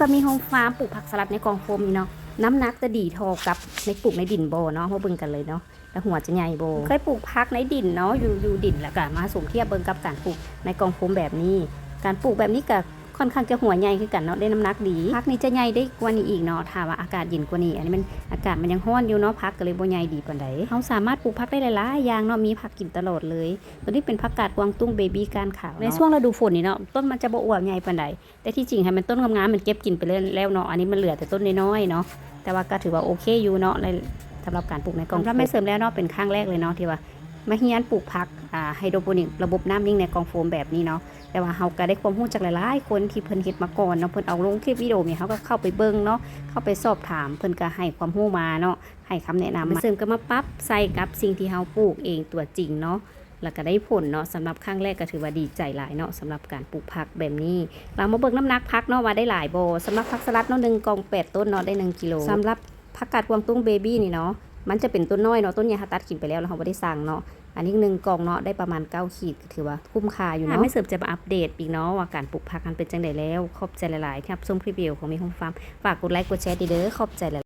ກັບມີໂຮມຟາມປູກຜັກສະລັດໃນກ່ອງໂຟມນີ້ເນາະ, ນ້ຳໜັກຈະດີທໍ່ກັບໃນປູກໃນດິນບໍ່ເນາະ? ເຮົາເບິ່ງກັນເລີຍເນາະ ແລ້ວຫົວຈະໃຫຍ່ບໍ່? ເຄີຍປູກຜັກໃນດິນເນາະ ຢູ່ ຢູ່ດິນ ແລ້ວກະມາສົມທຽບເບິ່ງກັບການປູກໃນກ່ອງໂຟມແບບນີ້. ການປູກແບບນີ້ກະຄ່ອນຂ້າງຈະຫົວໃຫຍ່ຄືກັນເນາະ, ໄດ້ນ້ຳໜັກດີ. ຜັກນີ້ຈະໃຫຍ່ໄດ້ກວ່ານີ້ອີກເນາະ ຖ້າວ່າອາກາດເຢັນກວ່ານີ້. ອັນນີ້ມັນ ອາກາດມັນຍັງຮ້ອນຢູ່ເນາະ, ຜັກກໍເລີຍບໍ່ໃຫຍ່ດີປານໃດ. ເຮົາສາມາດປູກຜັກໄດ້ຫຼາຍໆຢ່າງເນາະ, ມີຜັກກິນຕະຫຼອດເລີຍ. ຕົວນີ້ເປັນຜັກກາດກວາງຕຸ້ງເບບີ້ ກ້ານຂາວເນາະ. ໃນຊ່ວງລະດູຝົນນີ້ເນາະ ຕົ້ນມັນຈະບໍ່ອວບໃຫຍ່ປານໃດ. ແຕ່ທີ່ຈິງໃຫ້ມັນຕົ້ນງາມໆ ມັນເກັບກິນໄປແລ້ວເນາະ, ອັນນີ້ມັນເຫຼືອແຕ່ຕົ້ນນ້ອຍໆເນາະ, ແຕ່ວ່າກໍຖືວ່າໂອເຄຢູ່ເນາະ ໃນ ສຳລັບການປູກໃນກ່ອງໂຟມ. ສຳລັບແມ່ເສີມແລ້ວເນາະ ເປັນຄັ້ງແລກເລີຍເນາະ ທີ່ວ່າມາຮຽນປູກຜັກ ອາ ໄຮໂດໂປນິກ ລະບົບນ້ຳນິ່ງໃນກ່ອງໂຟມແບບນີ້ເນາະ. ແຕ່ວ່າເຮົາກໍໄດ້ຄວາມຮູ້ຈາກຫຼາຍໆຄົນທີ່ເພິ່ນເຮັດມາກ່ອນເນາະ, ເພິ່ນເອົາລົງຄລິບວິດີໂອນີ້ ເຮົາກໍເຂົ້າໄປເບິ່ງເນາະ, ເຂົ້າໄປສອບຖາມ ເພິ່ນກໍໃຫ້ຄວາມຮູ້ມາເນາະ, ໃຫ້ຄຳແນະນຳມາ. ແມ່ເສີມກໍມາປັບໃສ່ກັບສິ່ງທີ່ເຮົາປູກເອງຕົວຈິງເນາະ ແລ້ວກໍໄດ້ຜົນເນາະ. ສຳລັບຄັ້ງແລກກໍຖືວ່າດີໃຈຫຼາຍເນາະ ສຳລັບການປູກຜັກແບບນີ້. ເຮົາມາເບິ່ງນ້ຳໜັກຜັກເນາະ ວ່າໄດ້ຫຼາຍບໍ່. ສຳລັບຜັກສະລັດເນາະ ໜຶ່ງກ່ອງແປດຕົ້ນເນາະ ໄດ້ໜຶ່ງກິໂລ. ສຳລັບຜັກກາດກວາງຕຸ້ງເບບີ້ນີ້ເນາະ ມັນຈະເປັນຕົ້ນນ້ອຍເນາະ, ຕົ້ນໃຫຍ່ເຮົາຕັດກິນໄປແລ້ວ ແລ້ວເຮົາບໍ່ໄດ້ສັງເນາະ. ອັນນີ້ໜຶ່ງກ່ອງເນາະ ໄດ້ປະມານເກົ້າຂີດ ກໍຖືວ່າຄຸ້ມຄ່າຢູ່ເນາະ. ແມ່ເສີມຈະມາອັບເດດອີກເນາະ ວ່າການປູກຜັກຫັ້ນເປັນຈັ່ງໃດແລ້ວ. ຂອບໃຈຫຼາຍໆ ທີ່ຮັບຊົມຄລິບວິດີໂອຂອງເມໂຮມຟາມ. ຝາກກົດໄລກົດແຊຕິເດີ. ຂອບໃຈຫຼາຍໆ.